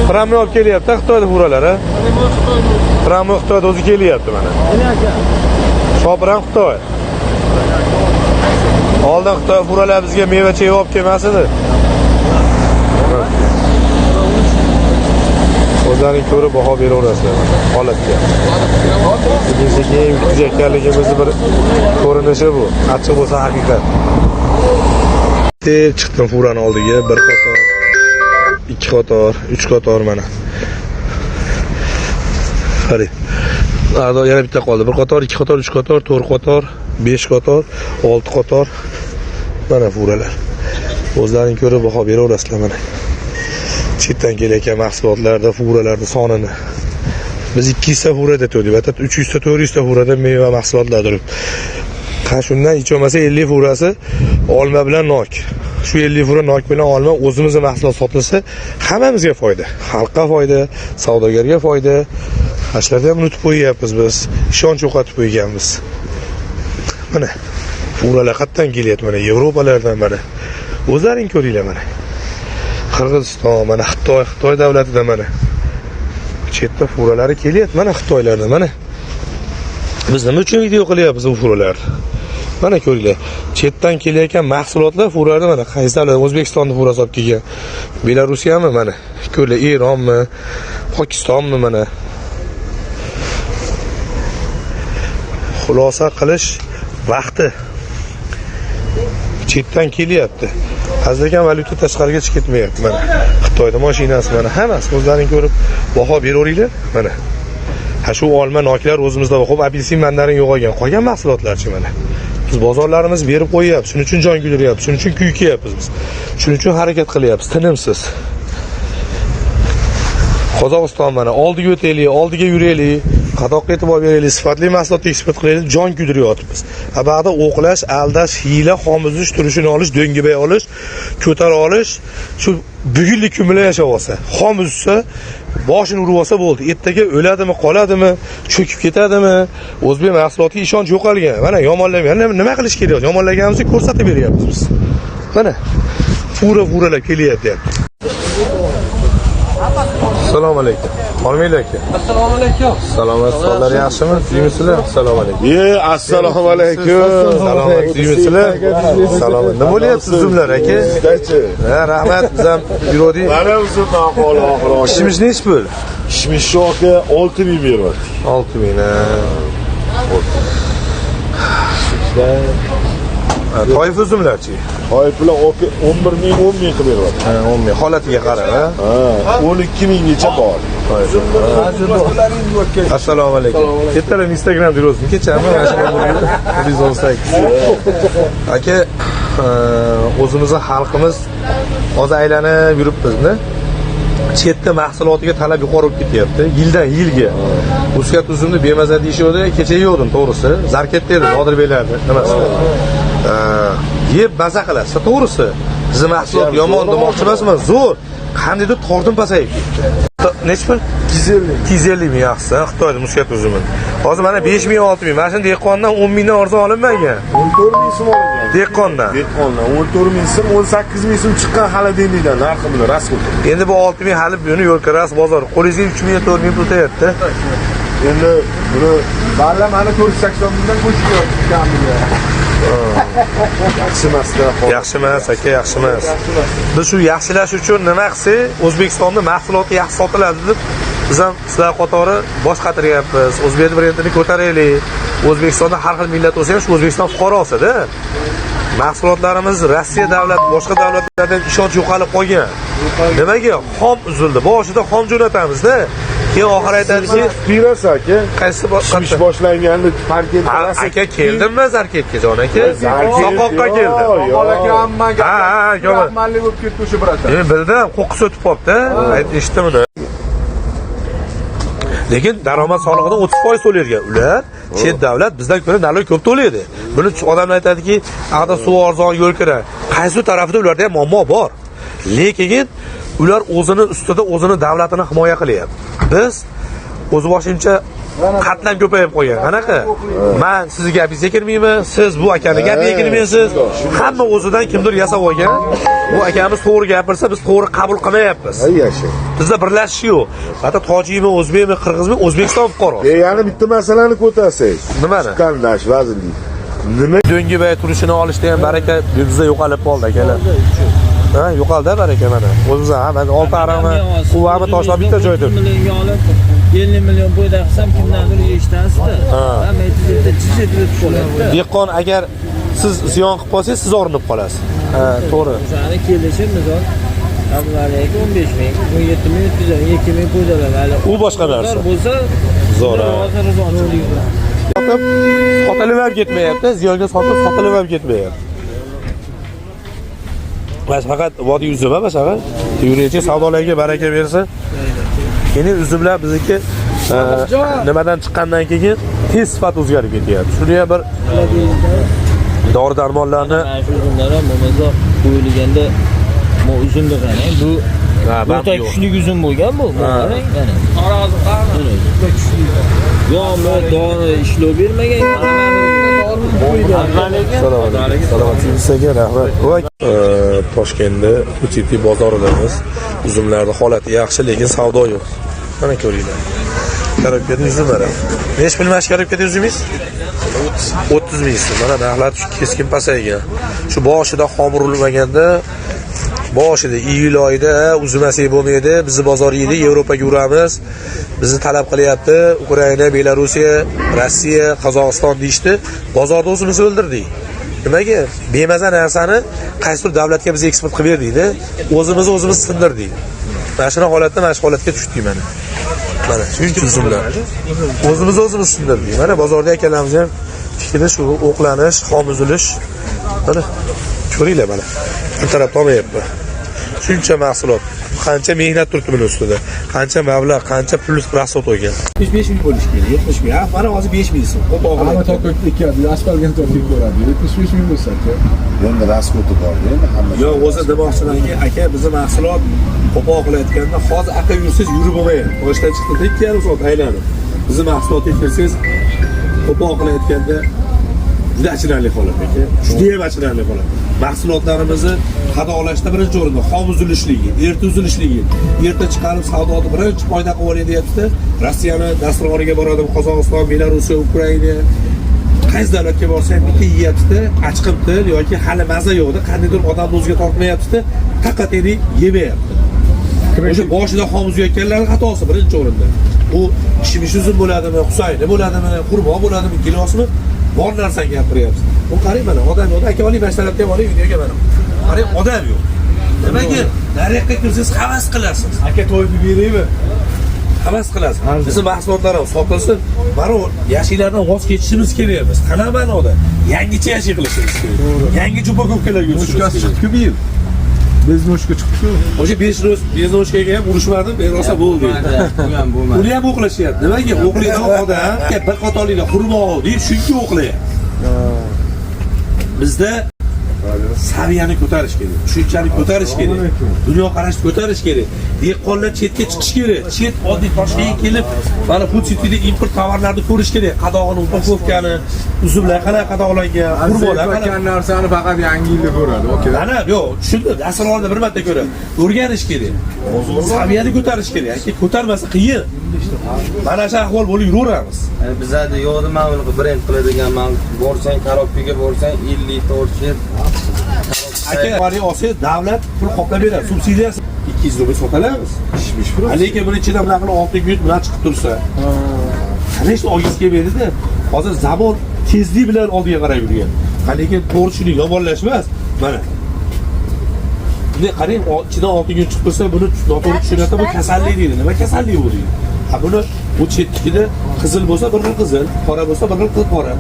Prami olib kelyapti Xitoyda furalar, ha? Prami Xitoyda o'zi kelyapti mana. Shopir ham Xitoy. Oldin Xitoy furalar bizga meva-cheva olib kelmas edi. O'zlaring ko'rib baho beraverasizlar mana holatga. Sekin-sekin yutqizayotganligimizni bir ko'rinishi bu. Achchiq bo'lsa haqiqat. Deb chiqdim furani oldiga, bir qator, ikki qator, uch qator mana. Qarang. Ado yana bitta qoldi. Bir qator, ikki qator, uch qator, to'rt qator, besh qator, olti qator. Mana furalar. O'zlaring ko'rib baho beraverasizlar mana. Chetdan kelayotgan mahsulotlarda, furalarda sonini. Biz 200 ta furada to'ydik, hatto 300 ta, 400 ta furada meva mahsulotlar turibdi. Ha, shundan hech bo'lmasa 50 furasi olma bilan nok. Shu 50 fura nok bilan olma o'zimizning mahsulot sotilsa, hammamizga foyda. Xalqqa foyda, savdogarga foyda. Ha, shularni ham unutib qo'yyapmiz biz. Ishonch yo'qotib qo'yganmiz. Mana furalar qayerdan kelyapti mana Yevropalardan mana. O'zlaring ko'ringlar mana. Qirg'iziston, mana Xitoy, Xitoy davlatida mana. Chetda furalari kelyapti mana Xitoylardan mana. Biz nima uchun video qilyapmiz bu furalarni? Mana ko'ringlar. Chetdan kelayotgan mahsulotlar furalarda mana qaysi davlat O'zbekistonda furasi olib kelgan. Belarusiyami mana? Ko'ringlar, Eronmi, Pokistonmi mana. Xulosa qilish vaqti. Chetdan kelyapti. Azlagan valyuta tashqariga chiqib ketmayapti mana. Xitoyda mashinasi mana hammasi o'zlaring ko'rib baho beraveringlar mana. Ha, shu olma noklar o'zimizda bor. Xo'p, apelsin, mandarin yo'qolgan. Qolgan mahsulotlarchi mana. Biz bozorlarimiz berib qo'yyapmiz. Shuning uchun jon kuydiryapmiz, shuning uchun kuykyapmiz biz. Shuning uchun harakat qilyapmiz, tinimsiz. Qozog'iston mana oldiga o'taylik, oldiga yuraylik, qadoqqa e'tibor beraylik, sifatli mahsulot eksport qilaylik, jon kuydiryapmiz. Ha, ba'da o'qlash, aldash, hiyla, xom uzish, turishini olish, do'ngibay olish, ko'tara olish, shu bugunlik kun bilan yashab olsa, xom uzsa, boshini urib olsa bo'ldi. Ertaga o'ladimi, qoladimi, cho'kib ketadimi? O'zbek mahsulotiga ishonch yo'qolgan. Mana yomonlagan, nima qilish kerak? Yomonlaganimizni ko'rsatib beryapmiz biz. Mana fura-furalab kelyapti deyapti. Assalomu alaykum. Hormanglar aka. Assalomu alaykum. Salomat, sog'lar yaxshimi? Tuzukmisizlar? Assalomu alaykum. Assalomu alaykum. Salomat, tuzukmisizlar? Salomat. Nima bo'lyapti uzumlar aka? Sizdachi? Ha, rahmat, biz ham yurdik. Mana uzumdan qoldi oxiri. Kishmish nechi pul? Kishmish aka 6000 beryapti. 6000. Ha. Toif uzumlarchi? Toiflar aka 11000 10000 qilib beryapti. Ha, 10000. Holatiga qarab, ha? Ha, 12000 gacha bor. Assalomu alaykum. Ertalab Instagramda yuribsizmi? Kechami? Mana shu 118. Aka, o'zimizni xalqimiz hozir aylanib yuribmiz-da. Chetda mahsulotiga talab yuqori bo'lib ketyapti. Yildan yilga. Muskat uzumni bemaza deyishadi. Kecha yeydim, to'g'risi. Zarketda edi, Nodirbeklarni nimasi. Yeb maza qilasiz, to'g'risi. Bizni mahsulot yomon demoqchi emasman, zo'r. Qandaydir tortim pasayib ketdi. Nechi pul? 250. 250 ming yaxshisi, Xitoyda muskat uzumi. Hozir mana 5 ming, 6 ming. Mana shuni dehqondan 10 mingdan arzon olinmagan. 14 ming so'm olingan. Dehqondan. Dehqondan 14 ming so'm, 18 ming so'm chiqqan xolodilnikdan narxi buni rasm qildi. Endi bu 6 ming hali buni yo'l kirasi bozor. Qo'lingizga 3 ming, 4 ming pul tegadi. Endi buni Balla mana 480 mingdan qo'shib kamiga. yaxshi emasda. Yaxshi emas aka, yaxshi emas. Biz shu yaxshilash uchun nima qilsak, O'zbekistonda mahsuloti yaxshi sotiladi deb biz ham sizlar qatori bosh qatiryapmiz. O'zbek brendini ko'taraylik. O'zbekistonda har xil millat bo'lsa ham shu O'zbekiston fuqarosida. Mahsulotlarimiz Rossiya davlati, boshqa davlatlardan ishonch yo'qolib qolgan. Nimaga? Xom uzildi. Boshida xom jo'natamizda. Keyin oxir aytadiki, Berasiz aka. qaysi Kishmish boshlanganda parkent aka keldimmi Zarketga jon aka? Soqoqqa keldim. Bola aka hammaga. Ha, ha, aka. Rahmatli bo'lib ketdi o'sha bratan. Men bildim, qo'qqis o'tib qolibdi. Eshitdim uni. Lekin daromad solig'idan 30% to'laydigan ular chet davlat bizdan ko'ra nalog ko'p to'laydi. Buni odamlar aytadiki, "Ag'da suv arzon yo'l kira." Qaysi tarafida ularda ham muammo bor. Lekin ular o'zini ustida o'zini davlatini himoya qilyapti. Biz O'zi boshimcha qatlam ko'payib qolgan. Qanaqa? Men sizni gapingizga kirmayman, siz bu akani gapiga kirmaysiz. Hamma o'zidan kimdir yasab olgan. Bu akamiz to'g'ri gapirsa, biz to'g'ri qabul qilmayapmiz. Hay yasha. Bizda birlashish yo'q. Hatto tojikmi, o'zbekmi, qirg'izmi, O'zbekiston fuqarosi. Yana bitta masalani ko'tarsangiz. Nimani? Chiqqan vazirlik. Nima Do'ngibay turishini olishda ham baraka bizda yo'qolib qoldi akalar. Ha, yo'qoldi baraka mana. O'zimiz ha, mana olti arami, quvvami tashlab bitta joyda. Millionga olib 50 million foyda qilsam kimdandir eshitansizda. Hamma yerda chiz etib o'tib qoladi. Dehqon agar siz ziyon qilib qolsangiz, siz og'rinib qolasiz. Ha, to'g'ri. O'shani kelishib misol Abdulla aka 15 ming, 17 ming, 30 ming, 2 ming foydalanadi. U boshqa narsa. Bo'lsa, Zo'r, ha. Rozi rizochilik bilan. Sotib sotilib ham ketmayapti, ziyonga sotib sotilib ham ketmayapti. Bas faqat vodiy uzumi bas ha. Yuraychi savdolarga baraka bersin. Keyin uzumlar bizniki nimadan chiqqandan keyin tez sifat o'zgarib ketyapti. Shuni ham bir dori darmonlarni Mana shu uzumlar ham bo'lmasa qo'yilganda bu uzumni qarang, bu o'rta kuchli uzum bo'lgan bu. Bu qarang, mana. Yo, bu dori ishlov bermagan. Assalomu alaykum. Salomatsizmi aka, rahmat. Voy, Toshkentda Food City bozoridamiz. Uzumlarning holati yaxshi, lekin savdo yo'q. Mana ko'ringlar. Korobkada uzum mana. Nechi pul mana shu korobkada uzumingiz? 30 ming so'm. Mana narxlar keskin pasaygan. Shu boshida xomir urilmaganda, boshida iyul oyida uzmasak bo'lmaydi, bizni bozor yeydi, Yevropaga uramiz. Bizni talab qilyapti Ukraina, Belorussiya, Rossiya, Qozog'iston deyishdi. Bozorda o'zimiz o'ldirdik. Nimaga? Bemaza narsani qaysidir davlatga biz eksport qilib berdikda, o'zimizni o'zimiz sindirdik. Mana shu holatda, mana shu holatga tushdik mana. Mana shuncha uzumlar. O'zimizni o'zimiz sindirdik. Mana bozorda akalarimiz ham fikri shu o'qlanish, xom uzilish. Mana ko'ringlar mana. Bu tarafda olmayapti. Shuncha mahsulot, qancha mehnat turibdi buni ustida, qancha mablag', qancha pul rasxod qo'ygan. 75 ming bo'lishi kerak, 70 ming. Ha, mana hozir 5 ming so'm. Qo'pol Hamma tokib ekadi, asfaltga tokib ko'radi. 75 ming bo'lsa aka. Endi rasxodi bor, endi hamma. Yo'q, o'zi demoqchimanki, aka, bizni mahsulot qo'pol qilayotganda hozir aka yursangiz yurib bo'lmaydi. Boshdan chiqdi, 2,5 soat aylanib. Bizni mahsulotga kirsangiz qo'pol qilayotganda juda achinarli holat aka. Juda ham achinarli holat. Mahsulotlarimizni qadoqlashda birinchi o'rinda xom uzilishligi, erta uzilishligi, erta chiqarib savdoni birinchi foyda qilib olay deyapti. Rossiyani dasturxoniga boradi, Qozog'iston, Belorussiya, Ukraina qaysi davlatga borsa ham bitta yeyapti, achqibdi yoki hali maza yo'qda, qandaydir odamni o'ziga tortmayapti, taqat yemayapti. O'sha boshida xom uzayotganlarning xatosi birinchi o'rinda. U kishmish uzum bo'ladimi, husayni bo'ladimi, xurmo bo'ladimi, gilosmi, bor narsani gapiryapsiz. Bu qarang mana odam yo'q, aka oling, mana shu tarafga ham oling, videoga mana. Qarang, odam yo'q. Nimaga? Nariyoqqa kirsangiz havas qilasiz. Aka to'yib beraymi? Havas qilasiz. Bizni mahsulotlar ham sotilsin. Mana u yashillardan voz kechishimiz kerak emas. Qanaqa ma'noda? Yangicha yashay qilishimiz kerak. Yangicha upakovkalarga o'tishimiz Noshkasi kerak. chiqdi-ku bu yil. Bez noshka chiqdi-ku. O'sha 5 ro'z beznoshkaga ham urushmadim, rosa bo'ldi. Uni ham o'qlashyapti. Nimaga? O'qlaydigan odam bir qatorliklar xurmo deb shunga o'qlayapti. Bizda saviyani ko'tarish kerak, tushunchani ko'tarish kerak, dunyoqarashni ko'tarish kerak. Dehqonlar chetga chiqish kerak. Chet oddiy Toshkentga kelib, mana Food Cityda import tovarlarni ko'rish kerak. Qadog'ini, upakovkani, uzumlar qanaqa qadoqlangan, xurmolar qanaqa Qanaqa narsani faqat yangi yilda ko'radi, aka. Mana yo'q, tushundim. Asr oldida bir marta ko'radi. O'rganish kerak. Saviyani ko'tarish kerak. Aka, ko'tarmasa qiyin. Mana shu ahvol bo'lib yuraveramiz. Bizlarda yo'qdi mana bunaqa brend qiladigan, man borsang korobkaga borsang 50 to'rt. Aka, bari olsangiz davlat pul qoplab beradi. Subsidiyasi 200 rubl sotalarmiz. Lekin buni ichidan bunaqa qilib oltin yuz bilan chiqib tursa. Qanday olgingiz kelmaydida. Hozir zamon tezlik bilan oldiga qarab yurgan. Lekin to'g'ri tushuning, yomonlash emas. Mana. Bunday qarang, ichidan oltin yuz chiqib tursa, buni noto'g'ri tushunadi, bu kasallik deydi. Nima kasallik bu deydi. Ha buni bu chetnikida qizil bo'lsa bir xil qizil, qora bo'lsa bir xil qora.